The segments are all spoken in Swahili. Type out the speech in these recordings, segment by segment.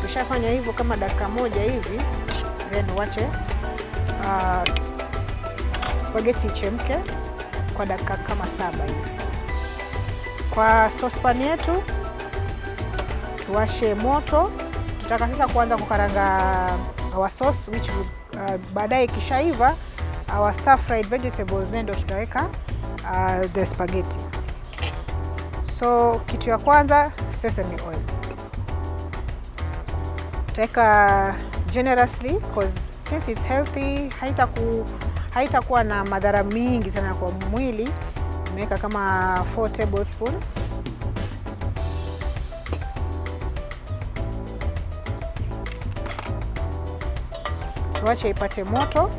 Ukishafanya hivyo kama dakika moja hivi, then uache spaghetti ichemke kwa dakika kama 7 hivi. Kwa saucepan yetu tuwashe moto. Tutaka sasa kuanza kukaranga our sauce which will, baadaye ikishaiva our stir fried vegetables, then ndo tutaweka the spaghetti. So kitu ya kwanza, sesame oil tutaweka generously because since it's healthy, haitakuwa na madhara mingi sana kwa mwili. Nimeweka kama 4 tablespoon. Tuache ipate moto.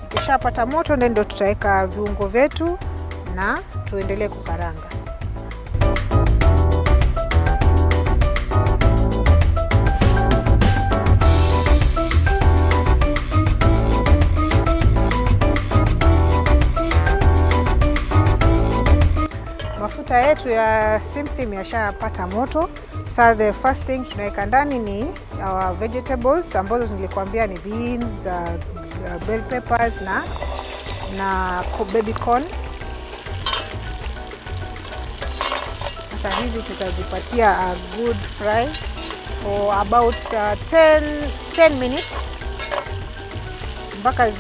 Ikishapata moto ndio tutaweka viungo vyetu na tuendelee kukaranga. Mafuta yetu ya simsim yashapata moto. Sasa the first thing tunaweka ndani ni our vegetables ambazo nilikwambia ni beans, bell peppers na baby corn. Sasa hizi tutazipatia a good fry for about 10 minutes mpaka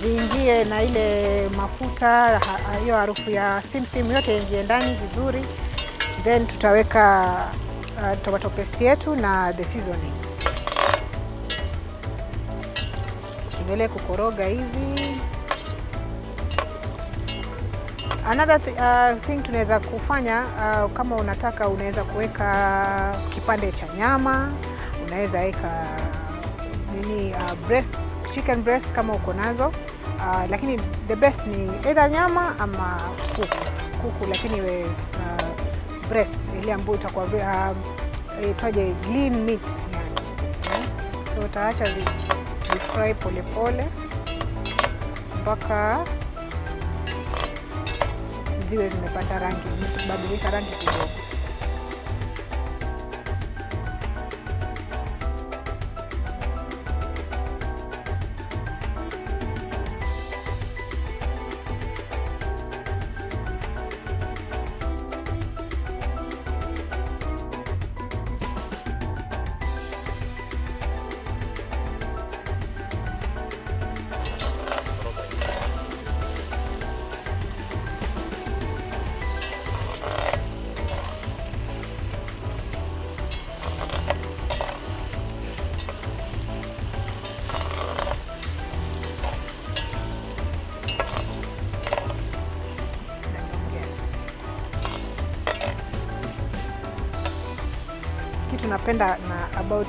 ziingie na ile mafuta, hiyo harufu ya simsim yote ingie ndani vizuri. Then tutaweka tomato paste yetu na the seasoning. Tuendelee kukoroga hivi. Another thing tunaweza kufanya, kama unataka unaweza kuweka kipande cha nyama, unaweza weka nini, breast, chicken breast kama uko nazo. Lakini the best ni either nyama ama kuku, lakini iwe breast ile ambayo itakuwa itwaje, lean meat yani. So utaacha vi fry pole pole mpaka ziwe zimepata rangi, zimebadilika rangi kidogo. Kitu napenda na about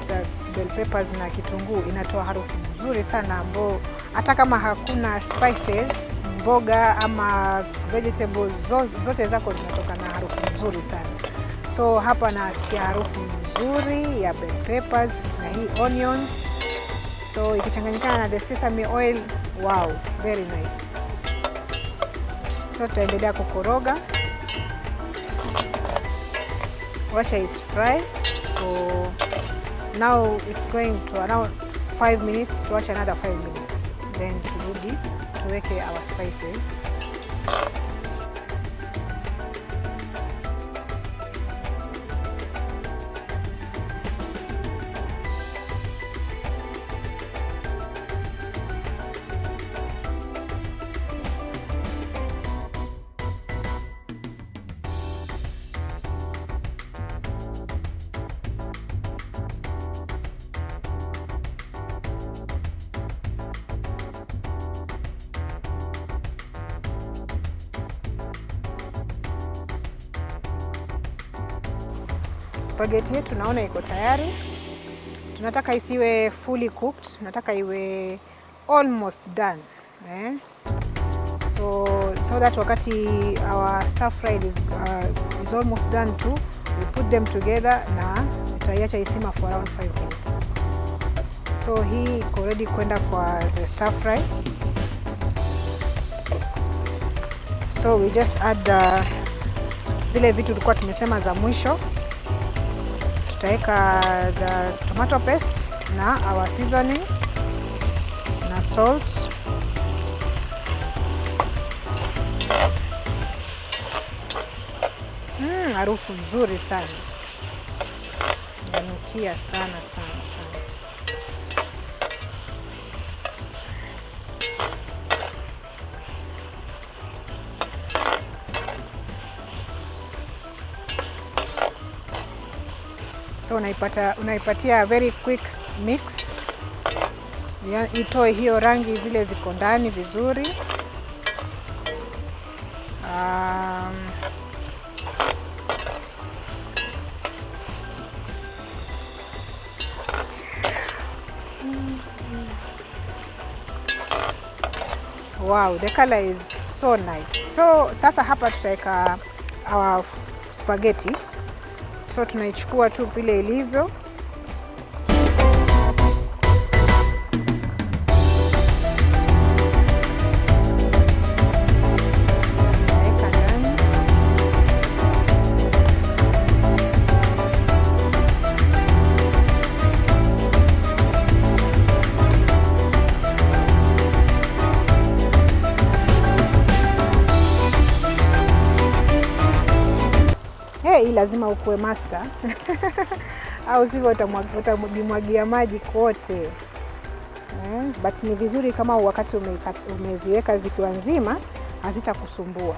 bell peppers na kitunguu, inatoa harufu nzuri sana ambao hata kama hakuna spices, mboga ama vegetables zote zako zinatoka na harufu nzuri sana. So hapa nasikia harufu nzuri ya bell peppers na hii onions. So ikichanganyikana na the sesame oil, wow, very nice. So tutaendelea kukoroga. Wacha is fry. So now it's going to around 5 minutes, tuache another 5 minutes. Then turudi tuweke our spices. Spaghetti yetu naona iko tayari. Tunataka isiwe fully cooked, tunataka iwe almost done. So that wakati our stir fried is almost done too, we put them together na tutaiacha isimmer for around 5 minutes. So hii iko ready kwenda kwa the stir fry. So we just add zile vitu tulikuwa tumesema za mwisho. Tutaweka the tomato paste na our seasoning na salt. Harufu nzuri sana, inanukia sana sana sana. So unaipatia very quick mix, itoe hiyo rangi zile ziko ndani vizuri. Wow, the color is so nice. So sasa hapa tutaweka our spaghetti. So tunaichukua tu vile ilivyo. Naweka ndani. Hey, lazima ukuwe master au sivyo utamwagia maji kote. But ni vizuri kama wakati umeziweka zikiwa nzima hazitakusumbua.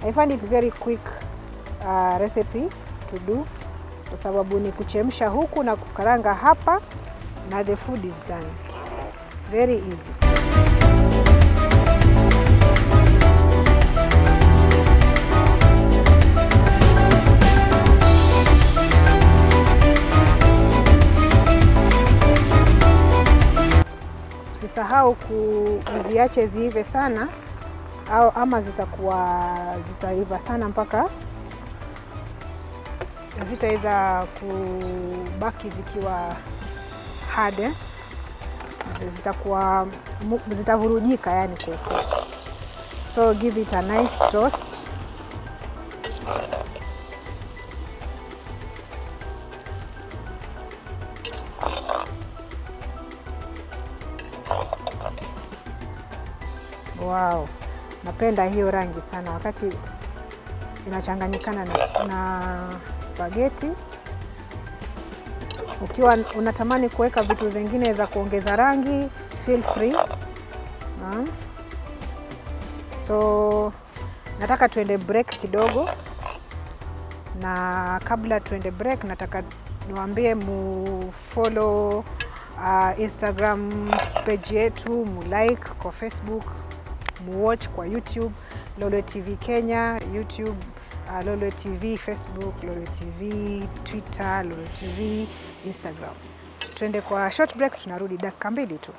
I find it very quick recipe to do kwa sababu ni kuchemsha huku na kukaranga hapa na the food is done. Very easy. Usisahau kuziache ziive sana au ama zitaiva sana mpaka zitaweza kubaki zikiwa hard, eh? Zitavurujika yani kwa ufupi. So give it a nice toast. Wow, napenda hiyo rangi sana wakati inachanganyikana na spaghetti. Ukiwa unatamani kuweka vitu zingine za kuongeza rangi, feel free. So nataka tuende break kidogo, na kabla tuende break nataka niwaambie mu follow Instagram page yetu, mu like kwa Facebook, mu watch kwa YouTube Lolwe TV Kenya, YouTube Lolwe TV, Facebook Lolwe TV, Twitter Lolwe TV, Instagram. Tuende kwa short break, tunarudi dakika 2 tu.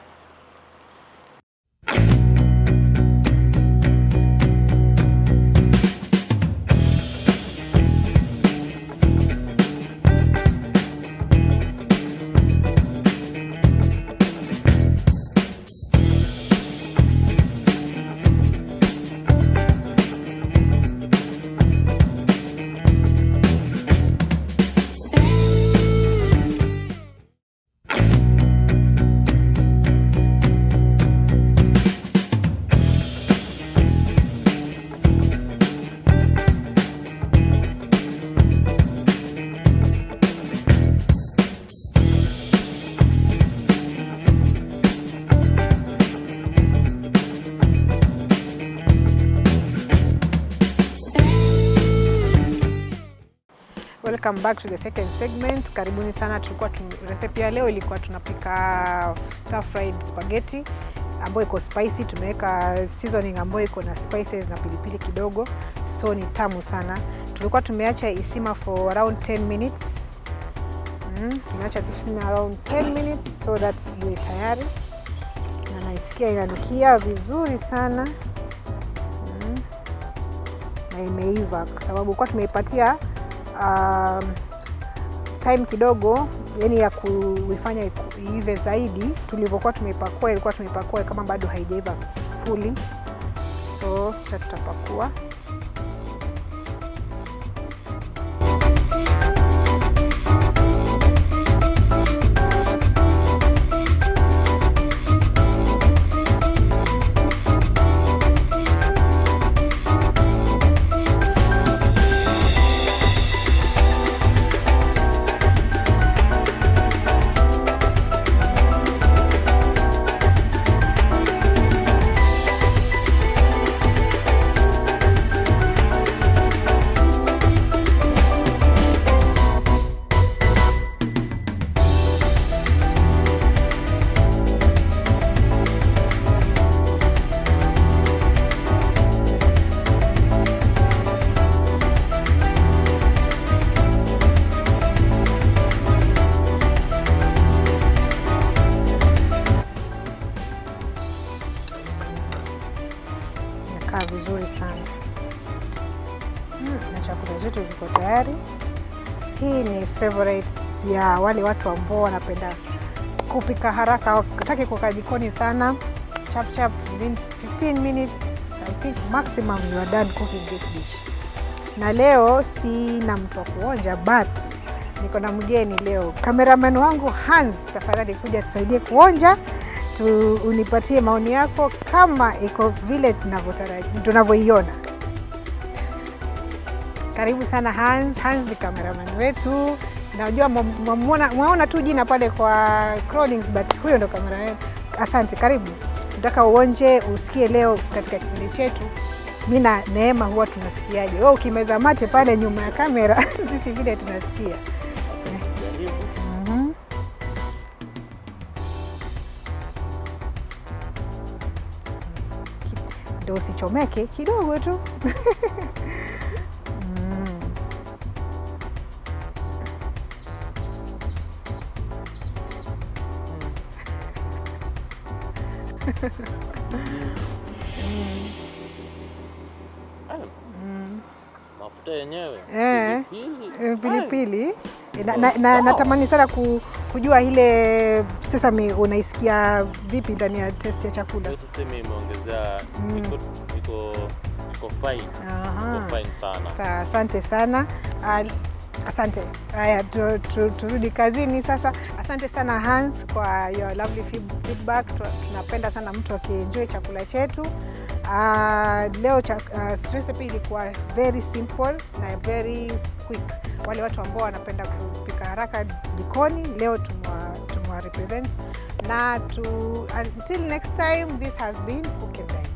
Welcome back to the second segment. Karibuni sana. Recipe ya leo ilikuwa tunapika stir fried spaghetti ambayo iko spicy. Tumeweka seasoning ambayo iko na spices na pilipili kidogo, so ni tamu sana. Tulikuwa tumeacha isima for around 10 minutes. Tumeacha isima around 10 minutes so that iwe tayari, na naisikia inanukia vizuri sana. Na imeiva kwa sababu kwa tumeipatia time kidogo, yani ya kuifanya iive zaidi. Tulivyokuwa tumeipakua, ilikuwa tumeipakua kama bado haijaiva fully, so sasa tutapakua. Na chakula chetu kiko tayari. Hii ni favorite ya wale watu ambao wanapenda kupika haraka, hawataki kukaa jikoni sana. Chap chap, within 15 minutes I think maximum you are done cooking this dish. Na leo sina mtu wa kuonja, but niko na mgeni leo, cameraman wangu Hans, tafadhali kuja tusaidie kuonja tu, unipatie maoni yako kama iko vile tunavyoiona. Karibu sana Hans. Hans ni cameraman wetu. Najua mwaona tu jina pale kwa crawlings, but huyo ndo cameraman. Asante, karibu. Nataka uonje usikie leo katika kipindi chetu mi na Neema huwa tunasikiaje. Wewe ukimeza mate pale nyuma ya kamera, sisi vile tunasikia. Jaribu. Ndio usichomeke kidogo tu. Ay, mafuta yenyewe. Pilipili. Pilipili. Na, Iko na, sawa. natamani sana kujua ile sesame unaisikia vipi ndani ya taste ya chakula. Hiyo sesame imeongezea, iko fine. Iko fine sana. Sawa, asante sana. Ah, asante. Haya, turudi kazini sasa. Asante sana Hans kwa your lovely feedback. Tunapenda sana mtu akienjoy chakula chetu. Leo recipe ilikuwa very simple na very quick. Wale watu ambao wanapenda kupika haraka jikoni leo tumewa represent na until next time, this has been Cook and Dine.